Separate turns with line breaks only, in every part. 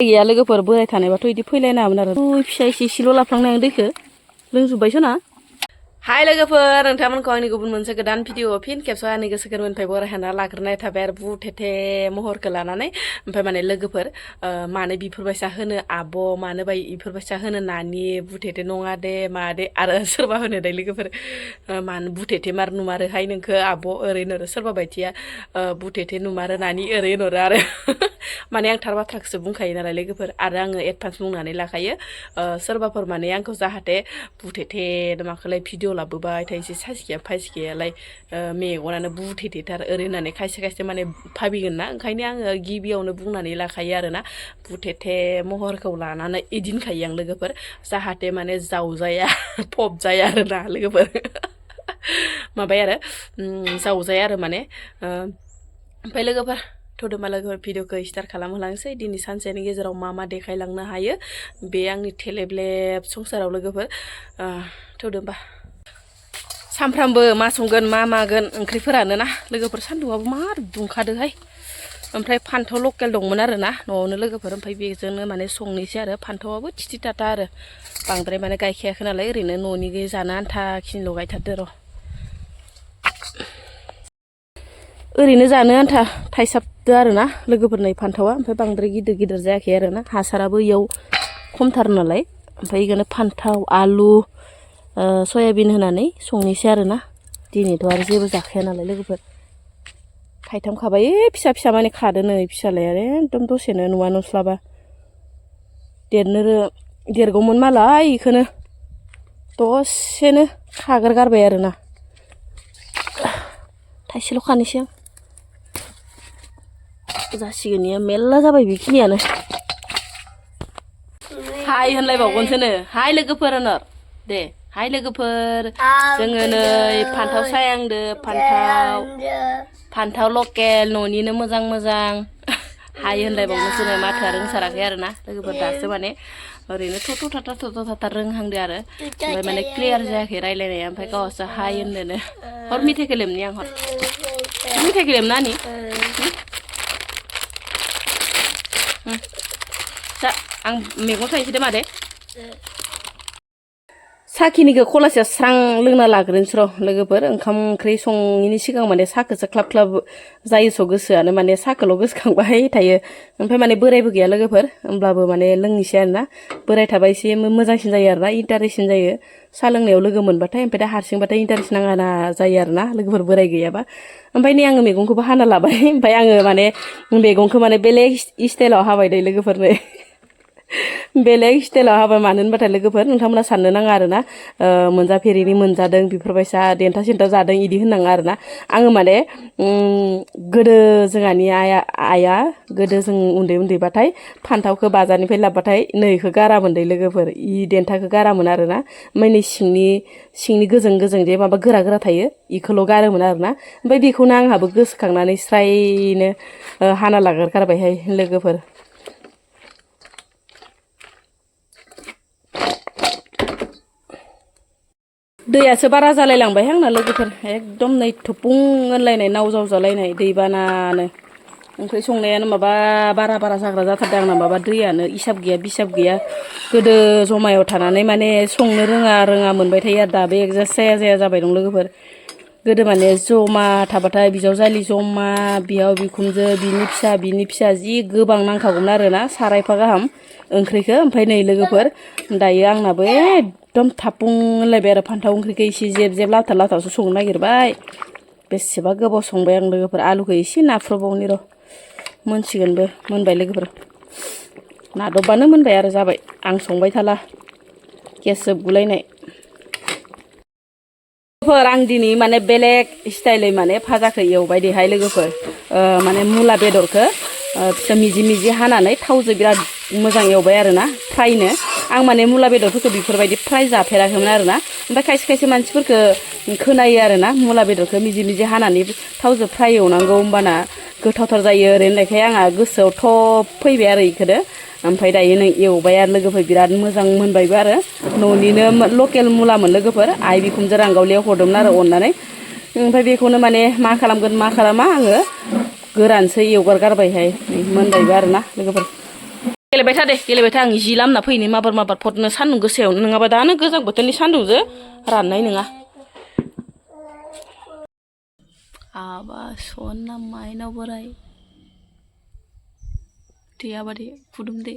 गैया लोगोफोर बोराय थानायबाथ' इदि फैलायनाङामोन आरो फिसा इसेल' लाफ्लांनाय आं दैखो लोंजोब्बायसो ना हाय लोगोफोर नोंथांमोनखौ आंनि गुबुन मोनसे गोदान भिडिअ फिन खेबसे आंनि गोसो गोरबोनिफ्राय बरायना लाग्रोनाय थाबाय आरो बुथेथे महरखौ लानानै ओमफ्राय माने लोगोफोर मानो बिफोरबायसा होनो आब' मानो बाय इफोरबायसा होनो नानि बुथेथे नङा दे मादे आरो सोरबा होनो दे लोगोफोर मानो बुथेथे मार नुमारोहाय नोंखो आब' ओरैनो सोरबा बायदिया बुथेथे नुमारो नानि ओरै होनहरो आरो माने आं थार बाथ्राखौसो बुंखायो नालाय लोगोफोर आरो आङो एडभान्स बुंनानै लाखायो सोरबाफोर माने आंखौ जाहाथे बुथेथे माखौलाय भिडिअ लाबोबाय थायोसै सासिखिया फासिखियालाय मेगनानो बुथेथेथार ओरै होननानै खायसे खायसे माने भाबिगोन ना ओंखायनो आङो गिबियावनो बुंनानै लाखायो आरोना बुथेथे महरखौ लानानै इदिनखायो आं लोगोफोर जाहाथे माने जावजाया फबजाया आरोना लोगोफोर माबाया आरो जावजाया आरो माने ओमफ्राय लोगोफोर थ'दोमा लोगोफोर भिडिअखौ स्टार्ट खालामहोलांसै दिनै सानसेनि गेजेराव मा मा देखायलांनो हायो बे आंनि थेलेबलेब संसाराव लोगोफोर थ'दोंबा सानफ्रामबो मा संगोन मा मागोन ओंख्रिफोरानो ना लोगोफोर सान्दुंआबो मार दुंखादोहाय ओमफ्राय फान्थाव लकेल दंमोन आरो ना न'आवनो लोगोफोर ओमफ्राय बेजोंनो माने संनोसै आरो फान्थावाबो थिथिथाथा आरो बांद्राय माने गायखायाखै नालाय ओरैनो न'नि जानो आन्था खिनिल' गायथारदो र' ओरैनो जानो आन्था थाइसाबदो आरो ना लोगोफोरनि फान्थावा ओमफ्राय बांद्राय गिदिर गिदिर जायाखै आरो ना हासाराबो इयाव खमथार नालाय ओमफ्राय बेखौनो फान्थाव आलु सयाबिन होनानै संनोसै आरो ना दिनैथ' आरो जेबो जाखाया नालाय लोगोफोर थाइथाम खाबाय फिसा फिसा माने खादो नै फिसालाया एकदम दसेनो नुवा नुस्लाबा देरगौमोन मालाय बेखौनो दसेनो खागारगारबाय आरो ना थाइसेल' खानोसै आं जासिगोन इयो मेरला जाबाय बेखिनियानो हाय होनलायबावगोनसोनो हाय लोगोफोर होनर दे हाय लोगोफोर जोङो नै फान्थाव सायांदो फान्थाव लकेल न'निनो मोजां मोजां हाय होनलायबावनोसोनो माथोआ रोंसाराखै आरो ना लोगोफोर दासो माने ओरैनो थथ' थाथा रोंहांदो आरो ओमफ्राय माने क्लियार जायाखै रायलायनाया ओमफ्राय गावसो हाय होनदोनो हर मेथाइखौ लेमनि आं हर मेथाइखौ लेमना नि जा आं मैगं थाइसे दे मादे साखिनिखौ खलासेया स्रां लोंना लाग्रोनोसै र' लोगोफोर ओंखाम ओंख्रि सङैनि सिगां माने साहाखौसो ख्लाब ख्लाब जायोस' गोसोआनो माने साहाखौल' गोसोखांबाय थायो ओमफ्राय माने बोरायबो गैया लोगोफोर होमब्लाबो माने लोंनोसै आरोना बोराय थाबा एसे मोजांसिन जायो आरोना इन्टारेस्टसिन जायो साहा लोंनायाव लोगो मोनबाथाय ओमफ्राय दा हारसिंबाथाय इन्टारेस्ट नाङा जायो आरोना लोगोफोर बोराय गैयाबा ओमफ्राय नै आङो मैगंखौबो हाना लाबाय ओमफ्राय आङो माने मैगंखौ माने बेलेग स्टाइलाव हाबाय दे लोगोफोरनो बेलेग स्टाइलाव हाबाय मानो होनबाथाय लोगोफोर नोंथांमोना साननो नाङा आरोना मोनजाफेरिनि मोनजादों बेफोरबायसा देन्था सेन्था जादों इदि होननाङा आरोना आङो माने गोदो जोंहानि आइया गोदो जों उन्दैबाथाय फान्थावखौ बाजारनिफ्राय लाबोबाथाय नैखौ गारामोन दै लोगोफोर इ देन्थाखौ गारामोन आरोना ओमफ्राय नै सिंनि गोजों जे माबा गोरा थायो इखौल' गारोमोन आरोना ओमफ्राय बेखौनो आंहाबो गोसोखांनानै स्रायनो हाना लाग्रोगारबायहाय लोगोफोर दैयासो बारा जालायलांबाय आंना लोगोफोर एकदम नै थुपुं होनलायनाय नाव जावजालायनाय दैबानानो ओंख्रि संनायानो माबा बारा जाग्रा जाथारदों आंना माबा दैयानो हिसाब गैया बिसाब गैया गोदो जमायाव थानानै माने संनो रोङा मोनबाय थायो आरो दाबो एडजास्ट जाया जाबाय दं लोगोफोर गोदो माने जमा थाबाथाय बिजावजालि जमा बिहाव बिखुनजो बिनि फिसा जि गोबां नांखागौमोन आरोना सारायफा गाहाम ओंख्रिखौ ओमफ्राय नै लोगोफोर दायो आंनाबो एकदम थापुं होनलायबाय आरो फान्थाव ओंख्रिखौ एसे जेब लाथावसो संनो नागिरबाय बेसेबा गोबाव संबाय आं लोगोफोर आलुखौ एसे नाफ्रुबावनि र' मोनसिगोनबो मोनबाय लोगोफोर नादबबानो मोनबाय आरो जाबाय आं संबाय थाला गेस जोबगुलायनाय आं दिनै माने बेलेग स्टाइलै माने भाजाखौ एवबाय देहाय लोगोफोर माने मुला बेदरखौ फिसा मिजि हानानै थावजों बिराद मोजां एवबाय आरोना फ्रायनो आं माने मुला बेदरफोरखौ बेफोरबायदि फ्राय जाफेराखैमोन आरोना ओमफ्राय खायसे मानसिफोरखौ खोनायो आरोना मुला बेदरखौ मिजि हानानै थावजों फ्राय एवनांगौ होमबाना गोथावथार जायो ओरै होननायखाय आंहा गोसोआव थब फैबाय आरो इखौनो ओमफ्राय दायो नै एवबाय आरो लोगोफोर बिराद मोजां मोनबायबो आरो न'निनो लकेल मुलामोन लोगोफोर आइ बिखुनजो रांगावलियाव हरदोंमोन आरो अननानै ओमफ्राय बेखौनो माने मा खालामगोन मा खालामा आङो गोरानसो एवगारगारबायहाय मोनबायबो आरोना लोगोफोर गेलेबाय था दे गेलेबाय था आं जि लामना फैनो माबार फटनो सान्दुं गोसायावनो नङाबा दानो गोजां बोथोरनि सान्दुंजो राननाय नङा आबा सना माइनाव बोराय दैयाबा दे फुदुं दे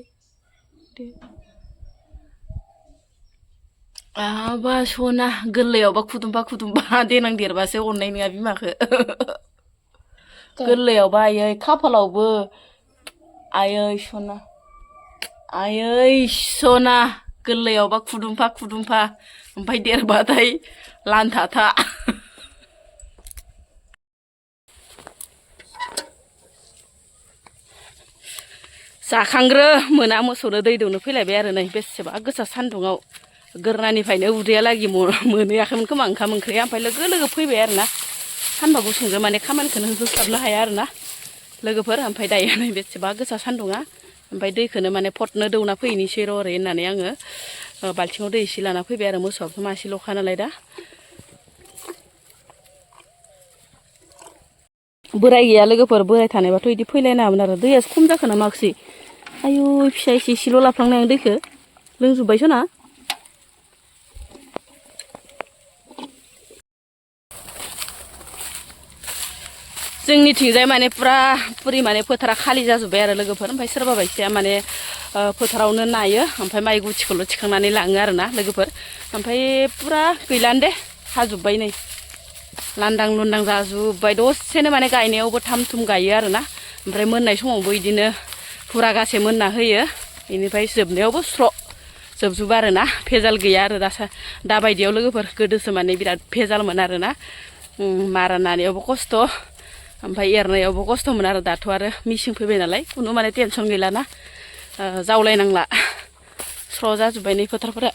आबा सना गोरलैयावबा खुदुमबा देनां देरबासो अननाय नङा बिमाखो गोरलैयावबा आयै खाफालावबो आयै सना गोरलैयावबा खुदुमफा ओमफ्राय देरबाथाय लानथाथा जाखांग्रो मोना मोसौनो दै दौनो फैलायबाय आरो नै बेसेबा गोसा सान्दुङाव गोरनानिफ्रायनो उदैयालागि मोनहैयाखैमोन खोमा ओंखाम ओंख्रिया ओमफ्राय लोगो फैबाय आरो ना सानबा गुसुंजों माने खामानिखौनो होस्लाबनो हाया आरो ना लोगोफोर ओमफ्राय दायो नै बेसेबा गोसा सान्दुङा ओमफ्राय दैखौनो माने फटनो दौना फैनोसै र' ओरै होननानै आङो बाल्थिङाव दै एसे लाना फैबाय आरो मोसौआबो मासेल'खा नालाय दा बोराय गैया लोगोफोर बोराय थानायबाथ' बिदि फैलायनाङामोन आरो दैयासो खम जाखो ना माखसै आयु फिसा एसेल' लाफ्लांनाय आं दैखौ लोंजोब्बायसो ना जोंनिथिंजाय माने पुरि माने फोथारा खालि जाजोब्बाय आरो लोगोफोर ओमफ्राय सोरबा बायदिया माने फोथारावनो नायो ओमफ्राय माइ गुथिखौल' थिखांनानै लाङो आरो ना लोगोफोर ओमफ्राय पुरा गैलानो दे हाजोब्बाय नै लांदां लुंदां जाजोब्बाय दसेनो माने गायनायावबो थाम थुम गायो आरो ना ओमफ्राय मोननाय समावबो बिदिनो फुरा गासे मोनना होयो बेनिफ्राय जोबनायावबो स्र' जोबजोबो आरो ना भेजाल गैया आरो दा बायदियाव लोगोफोर गोदोसो माने बिराद भेजालमोन आरो ना मारा नानायावबो खस्थ' ओमफ्राय एरनायावबो खस्थ'मोन आरो दाथ' आरो मिसिं फैबाय नालाय खुनु माने टेनसन गैलाना जावलायनांला स्र' जाजोब्बाय नै फोथारफोरा